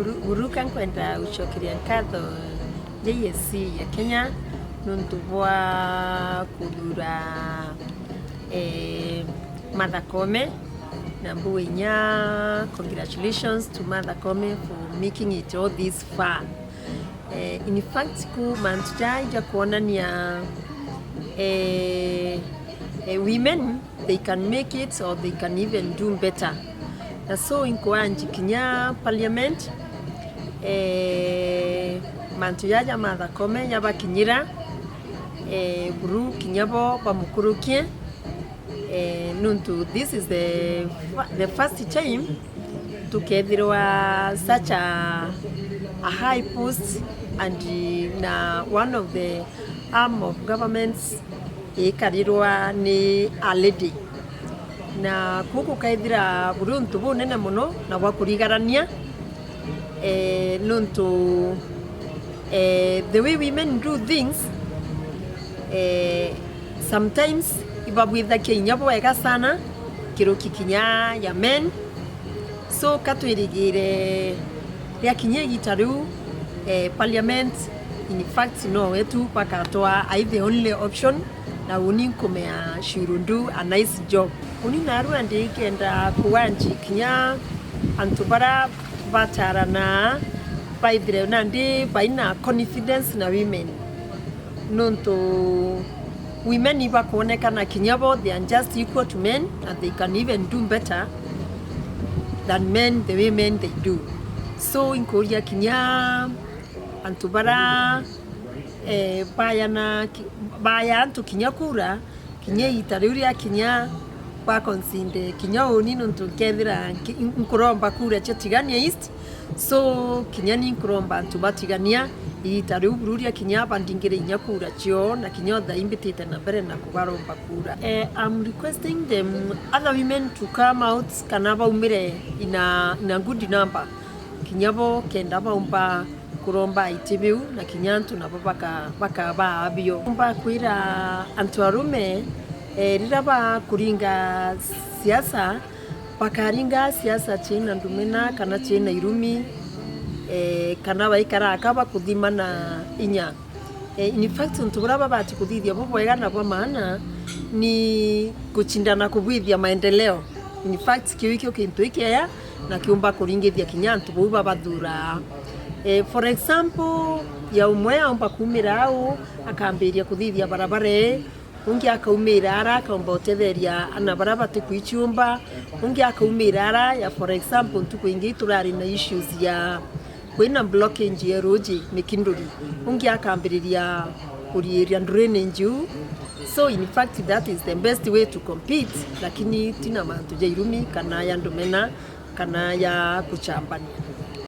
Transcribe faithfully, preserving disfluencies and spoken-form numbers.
Buru-, Buruka, nkwenda gucokeria nkatho J S C ya Kenya nuntu bwa kuthura, eh, Martha Koome, na mbuge inya congratulations to Martha Koome for making it all this far. Eh, in fact, ku mantu jaa ja kwonania, eh, eh, women, they can make it or they can even do better. Na so inkuanji kinya parliament, eh, mantu jaja Martha Koome jabakinyira, eh, buru kinya bo bamukurukie, eh, nuntu this is the, the first time tukethirwa such a, a high post and na one of the arm of governments ikarirwa ni a lady. Na kuu gukaithira buri untu bunene mono na bwa kurigarania, eh, nuntu, eh, the way women do things, eh, sometimes ibabwithagia inya bwega sana kiruki kinya ya men. So, ka twirigire riakinya igita riu, eh, parliament, in fact, nowe tu bakatwa ai the only option, na uni nkumea she will do a nice job. Uni narua ndikenda kuwanji kinya antu bara batarana baithire nandi baina confidence na women. Nuntu women ibakwonekana kinya bo, they are just equal to men and they can even do better than men, the way men they do. So, inkuria kinya antu bara, eh, bayana ki-, baya antu kinya kura, kinya iita riu riakinya, baconsider kinya uni, nuntu nkethira nki-, nkuromba kura cia Tigania East. So, kinya ni nkuromba antu ba Tigania, iita riu buru riakinya bandingire inya kura cio, na kinya o thaa ii mbitite na mbere na kubaromba kura. Eh, I'm requesting the other women to come out, kana baumire in a, in a good number, kinya bo kenda baumba kuromba iti biu, na kinya antu nabo baka-, bakabaa bio. Mbakwira antu arume, eh, riria bakuringa siasa, bakaringa siasa ciina ndumena kana ciina irumi, eh, kana baikara aka bakuthimana inya. Eh, in fact, untu buria babati kuthithia bubwega na bwa maana ni gucindana kubwithia maendeleo. In fact, kiu ikio kintu ikiega na kiumba kuringithia kinya antu bau babathuraa. Eh, for example, ya umwe aumba kumira au, akambiria kuthithia barabara ii, ungi akaumira ara akaumba utetheria ana bara batikwiciumba, ungi akaumira ara, ya for example, ntuku ingi turari na issues ya kwina blockage ya ruji Mikinduri, ungi akambiriria kuriiria drainage iu. So, in fact, that is the best way to compete, lakini ti na mantu ja irumi kana ya ndumena kana ya kuchambania.